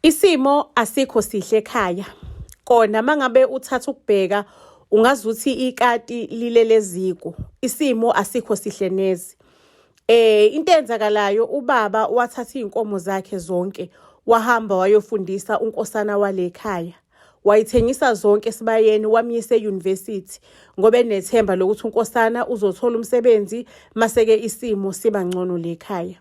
Isimo asikho sihle ekhaya. Kona mangabe uthatha ukubheka ungazuthi ikati lilele eziko. Isimo asikho sihle neze. Into eyenzakalayo ubaba wathatha iy'nkomo zakhe zonke wahamba wayofundisa unkosana wale khaya. Wayithengisa zonke esibayeni wamyisa e-university ngoba enethemba lokuthi unkosana uzothola umsebenzi mase-ke isimo siba ngcono le khaya.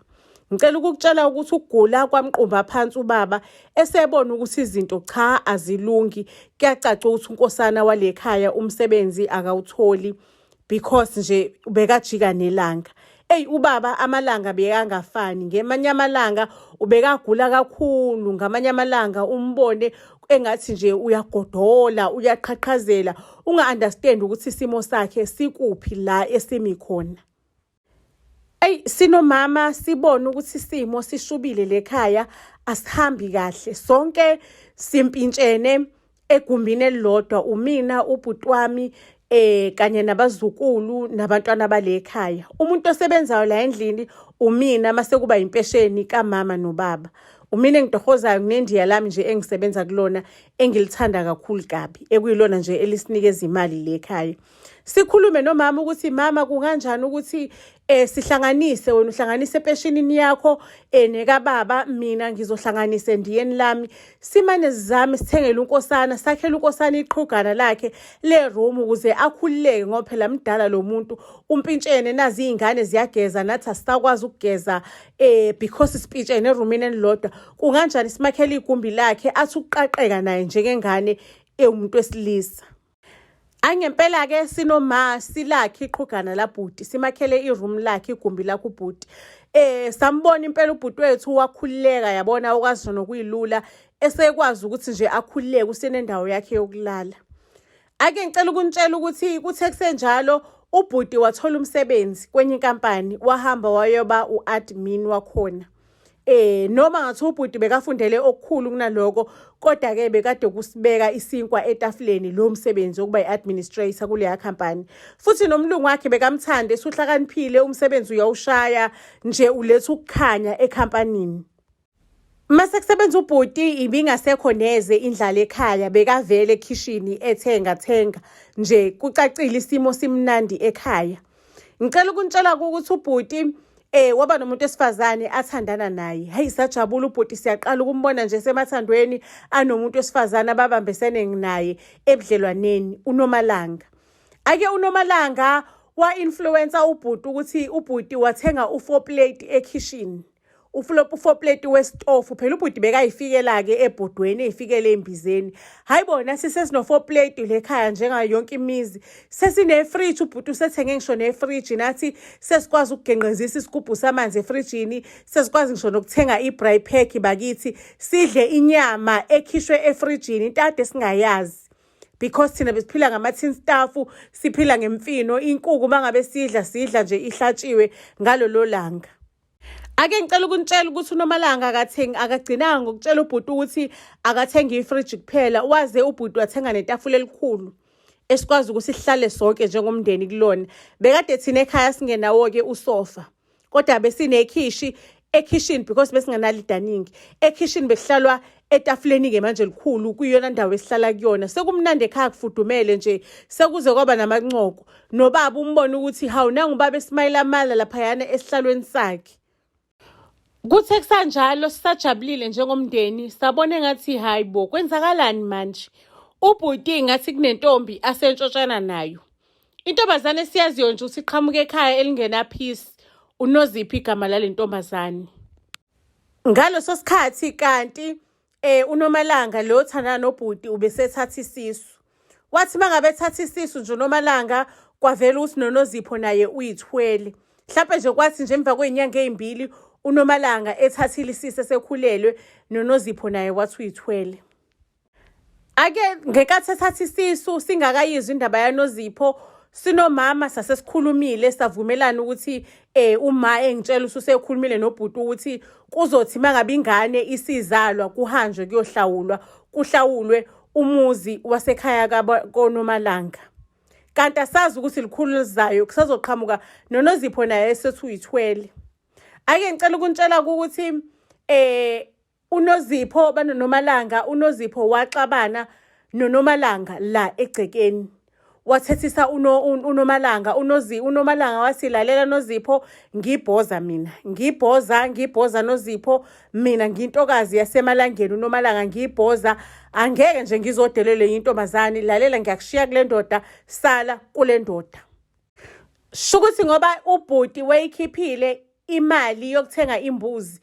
Ngicela ukukutshela ukuthi ukugula kwamqumba phansi ubaba esebona ukuthi izinto cha azilungi. Kuyacaca ukuthi unkosana wale khaya umsebenzi akawutholi because nje ubekajika nelanga. Eyi ubaba amalanga bekangafani, ngemanye amalanga ubekagula kakhulu, ngamanye amalanga umbone engathi nje uyagodola, uyaqhaqhazela, unga-understand ukuthi isimo sakhe sikuphi la esimi khona. Eyi sinomama sibone ukuthi isimo sishubile lekhaya asihambi kahle sonke simpintshene egumbini elilodwa umina ubhuti wami kanye nabazukulu nabantwana bale ekhaya. Umuntu osebenzayo la endlini umina mase kuba impesheni kamama nobaba. Umina engitohozayo nginendiya lami nje engisebenza kulona engilithanda kakhulu kabi ekuyilona nje elisinikeza imali le ekhaya. Sikhulume nomama ukuthi mama kunganjani ukuthi sihlanganise wena uhlanganise epeshinini yakho nekababa mina ngizohlanganisa endiyeni lami simane sizame sithengele unkosana sakhele unkosana iqhugana lakhe le room ukuze akhululeke ngoba phela mdala lo muntu umpintshene nazi izingane ziyageza nathi asisakwazi ukugeza because sipintshene eroomini elilodwa kunganjani simakhele igumbi lakhe athi ukuqaqeka naye njengengane ewumuntu wesilisa. Angempela-ke sinoma silakhe iqhugana labhuti simakhele i-room lakhe igumbi lakhe ubhuti sambona impela ubhuti wethu wakhululeka yabona ukwazi nokuyilula esekwazi ukuthi nje akhululeke usenendawo yakhe yokulala. Ake ngicela ukunitshela ukuthi kuthe kusenjalo ubhuti wathola umsebenzi kwenye inkampani wahamba wayoba u-admin wakhona. Noma ngathi ubhuti bekafundele okukhulu kunaloko kodwa ke bekade kusibeka isinkwa etafuleni lo msebenzi wokuba i-administrator kuleya company. Futhi nomlungu wakhe bekamthanda esuhlakaniphile umsebenzi uyawushaya nje uletha ukukhanya ekhampanini. Mase kusebenza ubhuti ibingasekho neze indlala ekhaya bekavele ekhishini ethenga thenga nje kucacile isimo simnandi ekhaya. Ngicela ukunitshela ukuthi ubhuti waba nomuntu wesifazane athandana naye. Hey sajabula ubhuti siyaqala ukumbona nje semathandweni anomuntu wesifazane ababambisene naye ebudlelwaneni uNomalanga. Ake uNomalanga wa-influencer ubhuti ukuthi ubhuti wathenga u-4 plate ekhishini. Uflop u-4 plate wesitofu phela ubhuti bekayifikela-ke ebhodweni eyifikele embizeni. Hayi bona sesino-4 plate le khaya njengayo yonke imizi. Sesine-fridge ubhuti usethenge ngisho ne-fridge nathi sesikwazi ukugenqezisa isigubhu samanzi efrijini, sesikwazi ngisho nokuthenga i-braai pack bakithi sidle inyama ekhishwe efrijini into ade singayazi. Because thina besiphila ngama-tin staff, siphila ngemfino, inkukhu mangabe sidla sidla nje ihlatshiwe ngalolo langa. Ake ngicela ukunitshela ukuthi uNomalanga akathengi akagcinanga ngokutshela ubhuti ukuthi akathenge ifriji kuphela, waze ubhuti wathenga netafula elikhulu esikwazi ukuthi sihlale sonke njengomndeni kulona. Bekade thina ekhaya singenawo-ke usofa, kodwa besinekhishi ekhishini because besingenalo idaningi. Ekhishini bekuhlalwa etafuleni-ke manje elikhulu kuyiyona ndawo esihlala kuyona. Sekumnandi ekhaya kufudumele nje sekuze kwaba namancoko. Nobaba umbone ukuthi hawu nangu ubaba esimayila amala laphayana esihlalweni sakhe. Kuthe kusanjalo sisajabulile njengomndeni sabona engathi hayi bo kwenzakalani manje. Ubhuti ngathi kunentombi asentshotshana nayo. Intombazane esiyaziyo nje ukuthi iqhamuka ekhaya elingena peace uNozipho igama lale ntombazane. Ngaleso sikhathi kanti uNomalanga lo othandana nobhuti ubesethatha isisu. Wathi mangabe ethatha isisu nje uNomalanga kwavela ukuthi noNozipho naye uyithwele. Mhlampe nje kwathi nje emva kwey'nyanga ey'mbili uNomalanga ethathile isisu esekhulelwe noNozipho naye wathi uyithwele. Ake ngenkathi ethatha isisu singakayizwa indaba yaNozipho sinomama sasesikhulumile savumelana ukuthi uma engitshela ususekhulumile nobhuti ukuthi kuzothi mangabe ingane isizalwa kuhanjwe kuyohlawulwa kuhlawulwe umuzi wasekhaya koNomalanga. Kanti asazi ukuthi likhulu lizayo kusazoqhamuka noNozipho naye esethi uyithwele. Ake ngicela ukunitshela ukuthi UNozipho banoNomalanga, uNozipho waxabana noNomalanga la egcekeni. Wathethisa uNomalanga, uNomalanga wathi lalela Nozipho, ngibhoza mina. Ngibhoza, ngibhoza Nozipho, mina ngintokazi yasemalangeni uNomalanga ngibhoza, angeke nje ngizodelelwe yintombazane, lalela ngiyakushiya kule ndoda, sala kule ndoda. Shukuthi ngoba ubhuti wayikhiphile imali yokuthenga imbuzi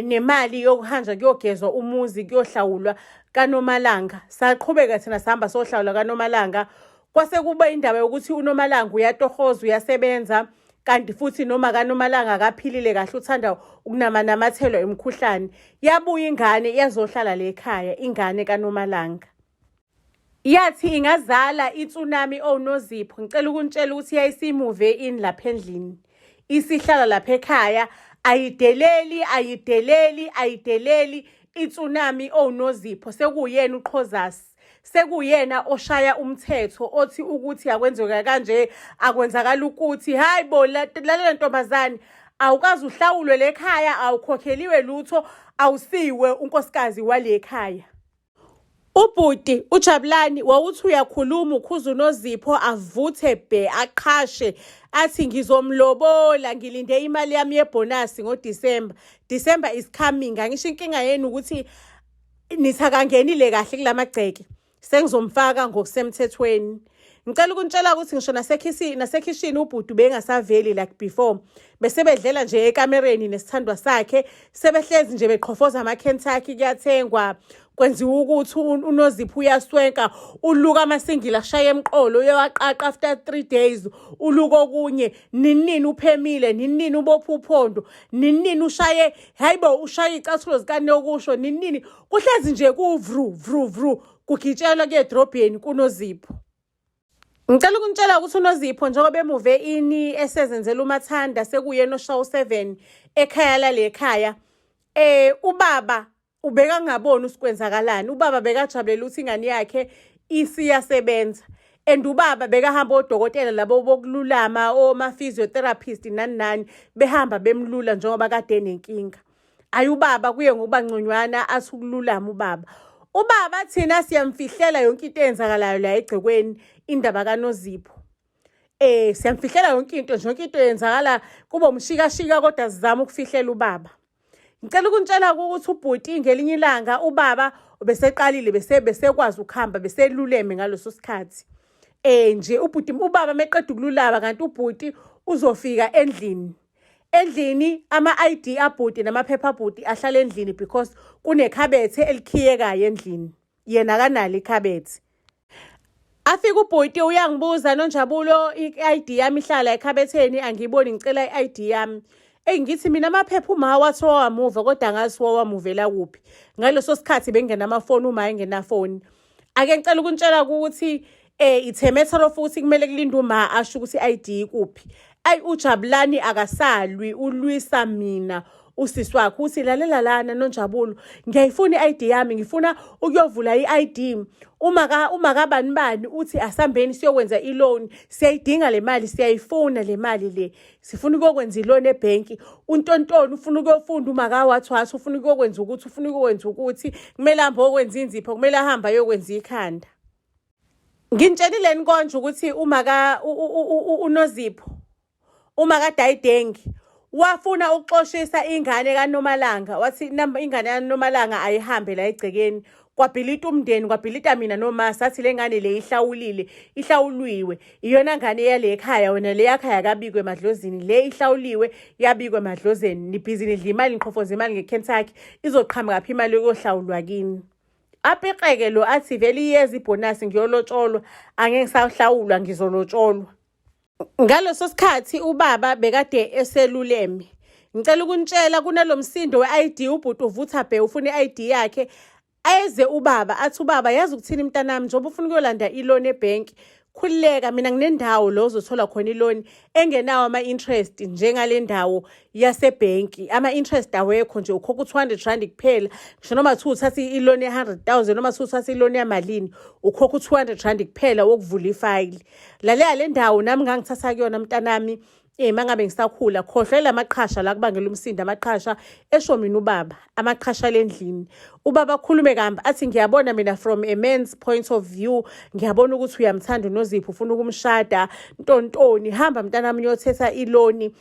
nemali yokuhanjwa kuyogezwa umuzi kuyohlawulwa kaNomalanga. Saqhubeka thina sihamba sohlawula kaNomalanga. Kwase kuba indaba yokuthi uNomalanga uyatohoza uyasebenza kanti futhi noma kaNomalanga akaphilile kahle uthanda ukunamanamathelwa imikhuhlane. Yabuya ingane yazohlala le ekhaya ingane kaNomalanga. Yathi ingazala itsunami oNozipho ngicela ukunitshela ukuthi yayisimuve in lapha endlini. Isihlala lapha ekhaya ayideleli ayideleli ayideleli itsunami oNozipho sekuyena uqhozasi sekuyena oshaya umthetho othi ukuthi akwenzeka kanje akwenzakala ukuthi hayi bo lalela ntombazane awukaze uhlawulwe lekhaya awukhokheliwe lutho awusiwe unkosikazi wale khaya. Ubhuti uJabulani wawuthi uyakhuluma ukhuza uNozipho avuthe bhe aqhashe athi ngizomlobola ngilinde imali yami yebhonasi ngoDisemba. December is coming. Angisho inkinga yenu ukuthi nithi akangenile kahle kulamagceke. Sengizomfaka ngokusemthethweni. Ngicela ukunitshela ukuthi ngisho nasekhishini ubhuti ubengasaveli like before. Bese bedlela nje ekamereni nesithandwa sakhe, sebehlezi nje beqhofoza ama-Kentucky kuyathengwa. Kwenziwa ukuthi uNozipho uyaswenka, uluka amasingili ashaye emqolo, uyawaqaqa after 3 days, uluka okunye, ninini uphemile, ninini ubopha uphondo, ninini ushaye, hayibo ushaye icathulo zikanokusho, ninini kuhlezi nje ku-vru vru vru kugitshelwa kuye edrobheni kuNozipho. Ngicela ukunitshela ukuthi uNozipho njengoba emuve ini esezenzela umathanda sekuyena oshawu 7 ekhaya lale khaya ubaba ubekangaboni usikwenzakalani. Ubaba bekajabulela ukuthi ingane yakhe isiyasebenza and ubaba bekahamba odokotela labo bokululama oma-physiotherapist nani nani behamba bemlula njengoba kade enenkinga. Ayi ubaba kuye ngokuba ngconywana athi ukululama ubaba. Ubaba thina siyamfihlela yonke into eyenzakalayo la egcekweni indaba kaNozipho. Siyamfihlela yonke into nje yonke into yenzakala kuba umshikashika kodwa sizama ukufihlela ubaba. Ngicela ukunitshela ukuthi ubhuti ngelinye ilanga ubaba ubeseqalile bese besekwazi ukuhamba beseluleme ngaleso sikhathi. Nje ubhuti ubaba meqeda ukululama kanti ubhuti uzofika endlini. Endlini ama-ID abhuti namaphepha abhuti ahlala endlini because kunekhabethe elikhiyekayo endlini. Yena akanalo ikhabethe. Afika ubhuti uyangibuza Nonjabulo i-ID yami ihlala ekhabetheni angiyiboni ngicela i-ID yami. Eyi ngithi mina amaphepha uma wathi wawamuva kodwa angazi wawamuvela kuphi. Ngaleso sikhathi bengingenamafoni uma engenafoni. Ake ngicela ukunitshela ukuthi it's a matter of ukuthi kumele kulinde uma asho ukuthi i-ID ikuphi. Ayi uJabulani akasalwi ulwisa mina usisi wakhe uthi lalela lana Nonjabulo ngiyayifuna i-ID yami ngifuna ukuyovula i-ID uma kabani bani uthi asambeni siyokwenza i-loan siyayidinga le mali siyayifuna le mali le sifuna ukuyokwenza i-loan ebhenki untontoni ufuna ukuyofunda uma kawathwathi ufuna ukuyokwenza ukuthi ufuna ukuyokwenza ukuthi kumele ahambe okwenza inzipho kumele ahambe ayokwenza ikhanda. Nginitshelile konje ukuthi uma ka uNozipho uma kaDayidengi wafuna ukuxoshisa ingane kaNomalanga wathi ingane kaNomalanga ayihambe la egcekeni kwabhilita umndeni kwabhilita mina noma sathi le ngane le ihlawulile ihlawuliwe iyona ngane yale ekhaya wena le yakhaya kabikwe emadlozini le ihlawuliwe yabikwe emadlozini nibhizi nidla imali niqhofoza imali ngeKentucky izoqhamuka phi imali yokuyohlawulwa kini. Apiqeke lo athi vele iyeza ibhonasi ngiyolotsholwa angeke ngisahlawulwa ngizolotsholwa. Ngaleso sikhathi ubaba bekade eseluleme. Ngicela ukunitshela kunalomsindo we-ID ubhuti uvutha bhe ufuna i-ID yakhe eze ubaba athi ubaba yazi ukuthini mntanami njengoba ufuna ukuyolanda i-loan ebhenki khululeka mina nginendawo lo ozothola khona i-loan engenawo ama-interest njengale ndawo yasebhenki ama-interest awekho nje ukhokha u-200 rand kuphela ngisho noma kuthiwa uthatha i-loan ye-100 000 noma kuthiwa uthatha i-loan yamalini ukhokha u-200 rand kuphela wokuvula ifayili. Lalela le ndawo nami ngangithatha kuyona mntanami. Mangabe ngisakhula khohlwa lamaqhasha la kubangela umsindo amaqhasha esho mina ubaba amaqhasha lendlini ubaba akhulume kambi athi ngiyabona mina from a man's point of view ngiyabona ukuthi uyamthanda uNozipho ufuna ukumshada ntontoni hamba mntanami uyothetha iloni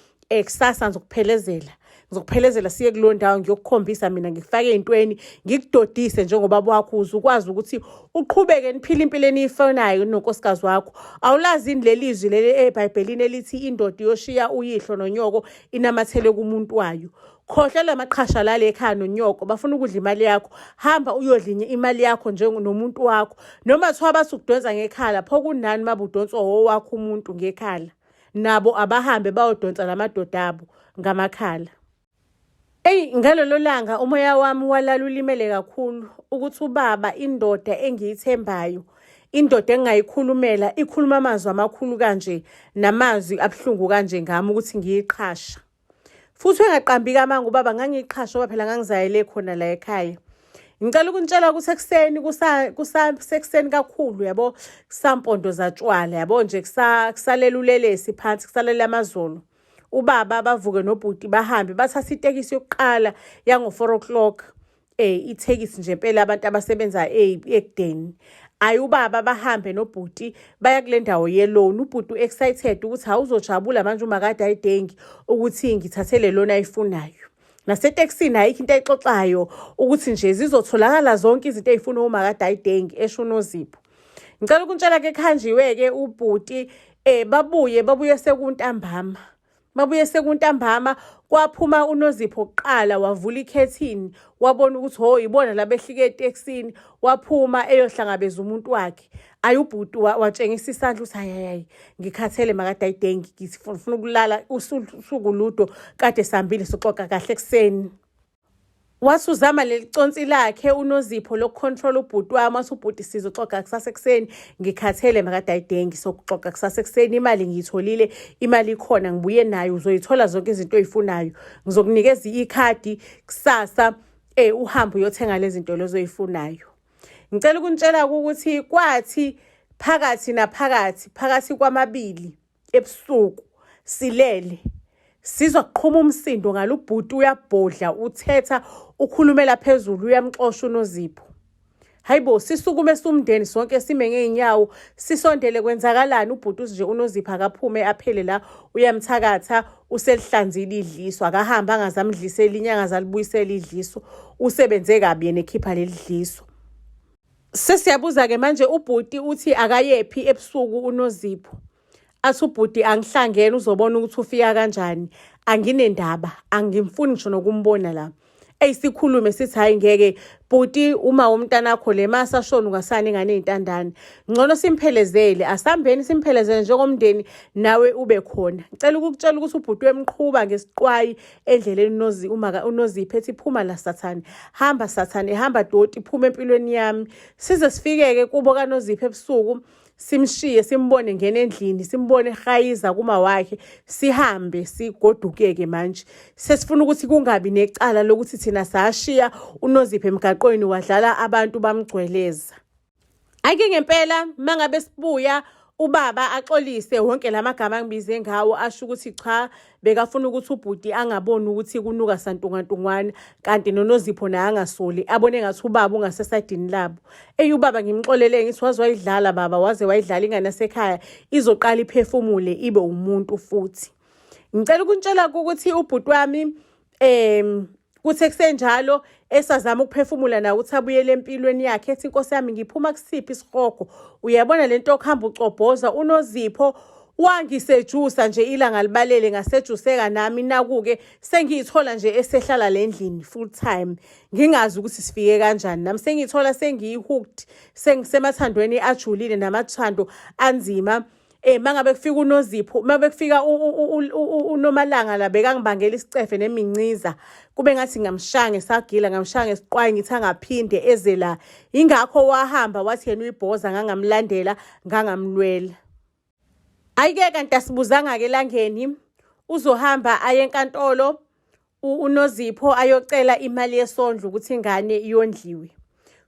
kusasa ngizokuphelezela ngizokuphelezela siye kuleyo ndawo ngiyokukhombisa mina ngikufake ey'ntweni ngikudodise njengobaba wakho uze ukwazi ukuthi uqhubeke niphile impilo eniyifunayo nonkosikazi wakho awulazi yini leli zwi leli ebhayibhelini elithi indoda iyoshiya uyihlo nonyoko inamathele kumuntu wayo khohlwa lamaqhasha lale ekhaya nonyoko bafuna ukudla imali yakho hamba uyodla imali yakho njengonomuntu wakho noma thiwa bathi ukudonsa ngekhala pho kunani mabudonswa owakho umuntu ngekhala nabo abahambe bayodonsa lamadoda abo ngamakhala. Eyi ngalelo langa umoya wami walala ulimele kakhulu ukuthi ubaba indoda engiyithembayo indoda engingayikhulumela ikhuluma amazwi amakhulu kanje namazwi abuhlungu kanje ngami ukuthi ngiyiqhasha. Futhi engaqambi kamanga ubaba ngangiyiqhasha ngoba phela ngangizayele khona la ekhaya. Ngicela ukunitshela ukuthi ekuseni kusekuseni kakhulu yabo kusampondo zatshwala yabo nje kusalela ulelesi phansi kusalela amazolo. Ubaba bavuke nobhuti bahambe bathatha itekisi yokuqala yango-4 o'clock ithekisi nje impela abantu abasebenza ekudeni ayi ubaba bahambe nobhuti baya kule ndawo ye-loan ubhuti u-excited ukuthi awuzojabula manje uma kade ayidengi ukuthi ngithathe le loan ayifunayo nasetekisini ayikho into ayixoxayo ukuthi nje zizotholakala zonke izinto ey'funa uma kade ayidengi esho uNozipho ngicela ukuntshela-ke khanjiwe-ke ubhuti babuye babuye sekuntambama babuye sekuntambama kwaphuma uNozipho kuqala wavula ikhethini wabona ukuthi ho ibona la behlike etekisini waphuma eyohlangabeza umuntu wakhe ayi ubhuti watshengisa isandla ukuthi hayi hayi ngikhathele makadayidengi ngifuna ukulala usuku ludo kade sihambile soxoxa kahle ekuseni. Wathi uzama leli consi lakhe uNozipho lokucontrol ubhuti wami wathi ubhuti sizoxoxa kusasa ekuseni ngikhathele makadayidengi sokuxoxa kusasa ekuseni imali ngiyitholile imali ikhona ngibuye nayo uzoyithola zonke izinto oyifunayo ngizokunikeza ikhadi kusasa uhambe uyothenga lezi zinto lezo oyifunayo. Ngicela ukunitshela ukuthi kwathi phakathi naphakathi phakathi kwamabili ebusuku silele sizwa kuqhuma umsindo ngalubhuti uyabhodla uthetha ukhulumela phezulu uyamxosha uNozipho. Hayibo sisukume sumndeni sonke sime ngey'nyawo sisondele kwenzakalani ubhuti nje uNozipho akaphume aphele la uyamthakatha uselihlanzile idliso akahambe angazamdlisa elinye angazalibuyisela idliso usebenze kabi yena ekhipha leli dliso. Sesiyabuza-ke manje ubhuti uthi akayephi ebusuku uNozipho. Athi ubhuti angihlangene uzobona ukuthi ufika kanjani anginendaba angimfuni ngisho nokumbona la. Eyi sikhulume sithi hhayi ngeke bhuti uma womntanakho le masashona ungasani ingane ey'ntandane ngcono simphelezele asihambeni simphelezele njengomndeni nawe ube khona. Ngicela ukukutshela ukuthi ubhuti wemqhuba ngesiqwayi endleleni uNozipho ethi phuma la sathane hamba sathane hamba doti phuma empilweni yami size sifikeke kubo kaNozipho ebusuku simshiye simbone ngena endlini simbone ehayiza kuma wakhe sihambe sigodukeke manje sesifuna ukuthi kungabi necala lokuthi thina sashiya uNozipho emgaqweni wadlala abantu bamgcweleza. Ake ngempela mangabe sibuya ubaba axolise wonke lamagama angibize ngawo asho ukuthi cha bekafuna ukuthi ubhuti angaboni ukuthi kunuka santungantungwana kanti noNozipho naye angasoli abone ngathi ubaba ungasesayidini labo. Eyi ubaba ngimxolele ngithi waze wayidlala baba waze wayidlala ingane yasekhaya izoqala iphefumule ibe umuntu futhi. Ngicela ukuntshela ukuthi ubhuti wami kuthe kusenjalo esazama ukuphefumula naye ukuthi abuyele empilweni yakhe ethi inkosi yami ngiphuma kusiphi isihogo uyabona lento okuhamba ucobhoza uNozipho wangisejusa nje ilanga libalele ngasejuseka nami naku-ke sengiyithola nje esehlala le ndlini full time ngingazi ukuthi sifike kanjani nami sengiyithola sengiyi-hooked sengisemathandweni ajulile namathando anzima mangabe kufika uNozipho mangabe kufika uNomalanga la bekangibangela isicefe neminciza kube ngathi ngamshaya ngesagila ngamshaya ngesiqwayi ngithi angaphinde eze la ingakho wahamba wathi yena uyibhoza ngangamlandela ngangamlwela. Ayike kanti asibuzanga-ke elangeni uzohamba aye enkantolo uNozipho ayocela imali yesondlo ukuthi ingane iyondliwe.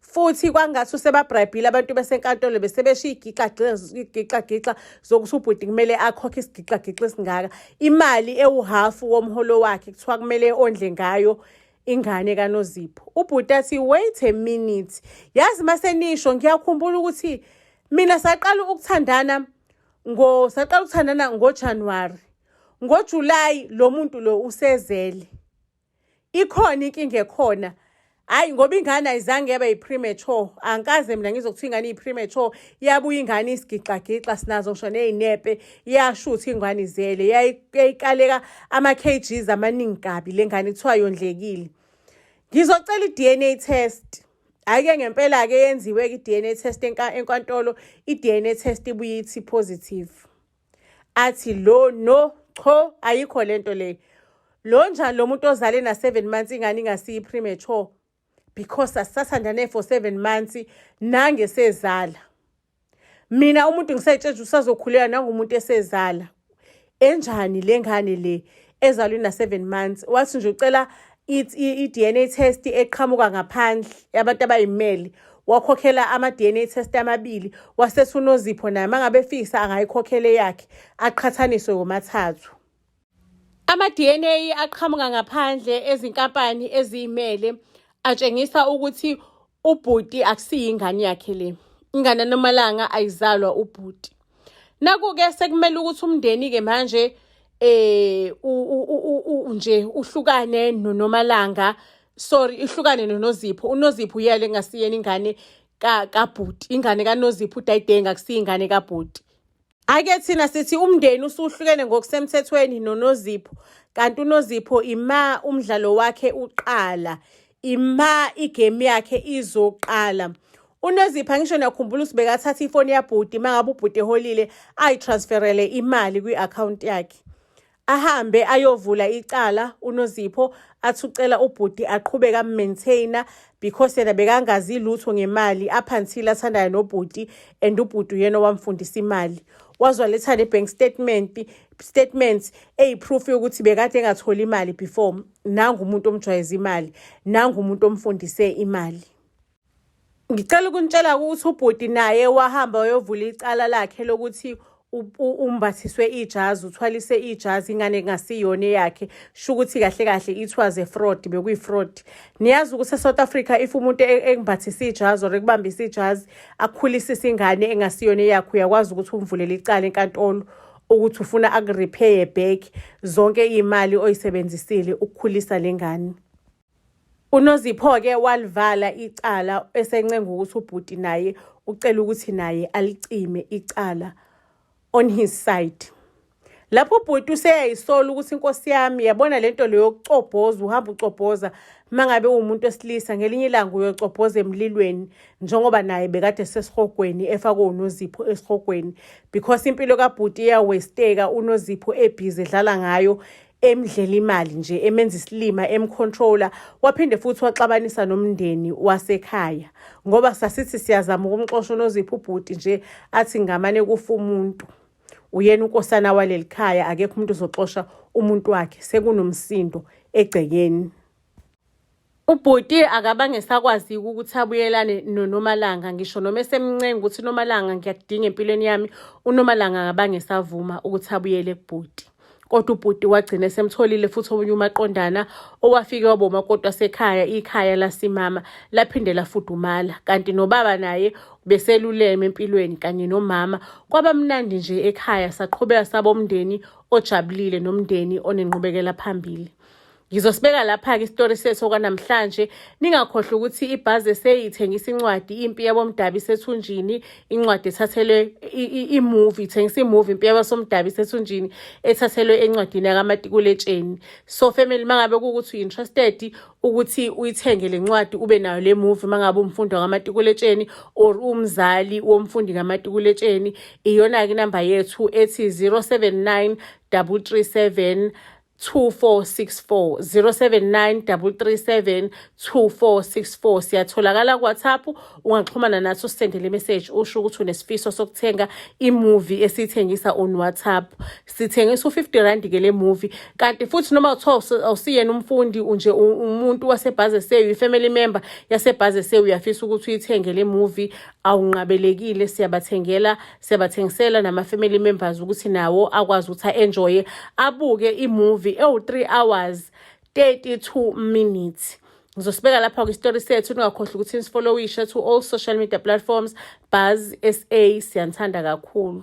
Futhi kwangathi usebabrayibhile abantu besenkantolo, besebeshiya igixa zokuthi ubhuti kumele akhokhe isigixa esingaka, imali ewuhafu womholo wakhe, kuthiwa kumele ondle ngayo ingane kaNozipho. Ubhuti athi, "Wait a minute, yazi masenisho ngiyakhumbula ukuthi mina saqala ukuthandana ngoJanuary, ngoJuly lo muntu lo usezele, ikhona inkinga ekhona." Hayi, ngoba ingane ayizange yaba yi-premature, angikaze mina ngizokuthiwa ingane iyi-premature. Yabuya ingane isigixa-gixa, sinazo ngisho ney'nepe, yasho ukuthi ingane izele, yayikaleka ama-kgs amaningi kabi le ngane, kuthiwa yondlekile. Ngizocela i-DNA test. Hhayi-ke, ngempela-ke yenziwe-ke i-DNA test enkantolo. I-DNA test ibuye ithi positive. Athi lo, no, cho, ayikho lento le. Lo njani lo muntu ozale na-7 months ingane ingasiyi premature? Because asisathandane for 7 months nangesezala. Mina umuntu ngisayitshela usazokhulelwa nangumuntu esezala. Enjani le ngane le ezalwe na-7 months? Wathi nje ucela i-DNA test eqhamuka ngaphandle yabantu abayimele. Wakhokhela ama-DNA test amabili, wasethi uNozipho naye uma ngabe efisa angayikhokhela eyakhe, aqhathaniswe womathathu. Ama-DNA aqhamuka ngaphandle ezinkampani eziyimele atshengisa ukuthi ubhuti akusiyo ingane yakhe le. Ingane Nomalanga ayizalwa ubhuti. Naku-ke sekumele ukuthi umndeni-ke manje nje uhlukane noNomalanga, sorry, ihlukane noNozipho. UNozipho uyena engasiyena ingane kabhuti, ingane kaNozipho uDayidenga akusiyo ingane kabhuti. Ake thina sithi umndeni usuhlukene ngokusemthethweni noNozipho, kanti uNozipho ima umdlalo wakhe uqala, ima igame yakhe izoqala. UNozipho, angisho niyakhumbula ukuthi bekathatha ifoni yabhuti uma ngabe ubhuti eholile, ayitransferele imali kwi-akhawunti yakhe. Ahambe ayovula icala uNozipho, athi ucela ubhuti aqhubeke am-maintain-a because yena bekangazi lutho ngemali up until athandane nobhuti, and ubhuti uyena owamfundisa imali. Waze waletha ne-bank statements eyi-proof yokuthi bekade engatholi imali before. Nangu umuntu omjwayeza imali, nangu umuntu omfundise imali. Ngicela ukunitshela ukuthi ubhuti naye wahamba wayovula icala lakhe lokuthi umbathiswe ijazi, uthwalise ijazi ingane kungasiyona eyakhe. Sho ukuthi kahle kahle it was a fraud, bekuyi-fraud. Niyazi ukuthi e-South Africa if umuntu ekumbathisa ijazi or ekubambisa ijazi, akukhulisise ingane engasiyona eyakhe, uyakwazi ukuthi umvulele icala enkantolo ukuthi ufuna aku-repay-e back zonke iy'mali oyisebenzisile ukukhulisa le ngane. UNozipho-ke walivala icala esencenga ukuthi ubhuti naye ucela ukuthi naye alicime icala on his side. Lapho ubhuti useyayisola ukuthi, inkosi yami, yabona lento leyo yokucobhoza, uhamba ucobhoza, uma ngabe uwumuntu wesilisa, ngelinye ilanga uyocobhoza emlilweni, njengoba naye bekade esesihogweni, efakwe uNozipho esihogweni, because impilo kabhuti iyawesteka, uNozipho ebhizi edlala ngayo, emdlela imali nje, emenza isilima, emcontroller. Waphinde futhi waxabanisa nomndeni wasekhaya, ngoba sasithi siyazama ukumxosha uNozipho, ubhuti nje athi ngamane kufa umuntu, uyena unkosana waleli khaya, akekho umuntu ozoxosha umuntu wakhe. Sekunomsindo egcekeni. Ubhuti akabange esakwazi ukuthi abuyelane noNomalanga, ngisho noma esemncenga ukuthi, "Nomalanga, ngiyakudinga empilweni yami." UNomalanga akabange esavuma ukuthi abuyele kubhuti, kodwa ubhuti wagcina esemtholile futhi omunye umaqondana owafike waba umakoti wasekhaya. Ikhaya lasimama laphinde lafudumala, kanti nobaba naye beseluleme empilweni kanye nomama. Kwaba mnandi nje ekhaya, saqhubeka saba umndeni ojabulile nomndeni onenqubekela phambili. Ngizosibeka lapha-ke isitori sethu okwanamhlanje. Ningakhohlwa ukuthi ibhazi eseyithengisa incwadi Impi Yabomdabu Isethunjini, incwadi ethathelwe i-movie, ithengisa i-movie Impi Yabasomdabu Isethunjini ethathelwe encwadini yakaMatikuletsheni. So family, mangabe kuwukuthi u-interested ukuthi uyithenge le ncwadi, ube nayo le movie, mangabe umfundi wakaMatikuletsheni or umzali womfundi kaMatikuletsheni, iyona-ke inamba yethu ethi 079 337 2464, 079 337 2464. Siyatholakala ku-WhatsApp, ungaxhumana nathi, usendele imessage, usho ukuthi unesifiso sokuthenga imovie esiyithengisa on WhatsApp. Sithengisa u-R50 ke le movie. Kanti futhi noma kuthiwa awusiyena umfundi nje, umuntu waseBuzz SA, i-family member yaseBuzz SA, uyafisa ukuthi uyithenge le movie, awunqabelekile. Siyabathengela, siyabathengisela nama-family members ukuthi nawo akwazi ukuthi a-enjoye, abuke imovie ewu-3 hours 32 minutes. Ngizosibeka lapha kwi-story sethu. Ningakhohlwa ukuthi nisifollowishe to all social media platforms, Buzz SA. Siyanithanda kakhulu.